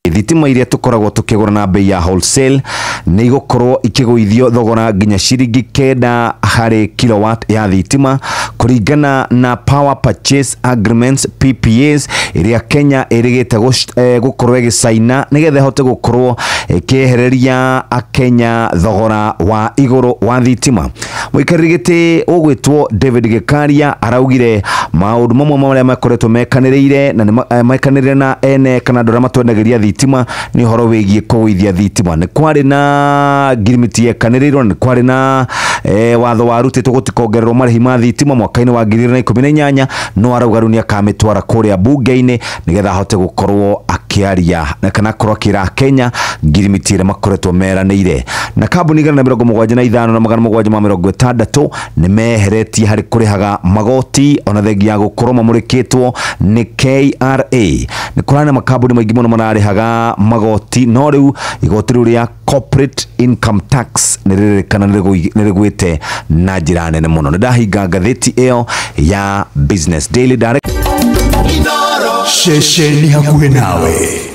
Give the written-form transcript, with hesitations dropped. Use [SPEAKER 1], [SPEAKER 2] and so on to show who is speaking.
[SPEAKER 1] Thitima iria tũkoragwo tũkĩgũra na bei ya wholesale nĩ igũkorwo ikĩgũithio thogora nginya ciringi 9 harĩ kilowatt ya thitima, kũringana na Power Purchase Agreements, PPAs, ĩrĩa Kenya ĩrĩgĩte gũkorwo ĩgĩcaina nĩgetha ĩhote gũkorwo ĩkĩehereria akenya thogora wa igũrũ wa thitima. Mũikarĩri gĩtĩ ũgwĩtwo David Gĩkaria araugire maũndũ mamwe marĩa makoretwo mekanĩrĩire na mekanĩrĩire na ene kana andũ arĩa matwendagĩria thitima nĩ ũhoro wĩgiĩ kũgũithia thitima. Nĩ kwarĩ na ngirimiti yekanĩrĩirwo, nĩ kwarĩ na watho warutĩtwo gũtikongererwo marĩhi ma thitima mwaka-inĩ wa 2018, no arauga rĩu nĩ akamĩtwara kũrĩa bunge-inĩ nĩgetha ahote gũkorwo akĩaria na kana akorwo akĩra Kenya ngirimiti ĩrĩa makoretwo meranĩire. Na kambuni 175 na 760 nĩ meheretie harĩ kũrĩhaga magoti ona thengia ya gũkorwo mamũrĩkĩtwo nĩ KRA. Nĩ kũrarĩ na makambuni maingĩ mũno mararĩhaga magoti, no rĩu igoti rĩu rĩa corporate income tax nĩ rĩrĩkana nĩ rĩgwĩte na njĩra nene mũno. Nĩ ndahinga ngathĩti ĩyo ya Business Daily.
[SPEAKER 2] Ceceni hakuhĩ nawe.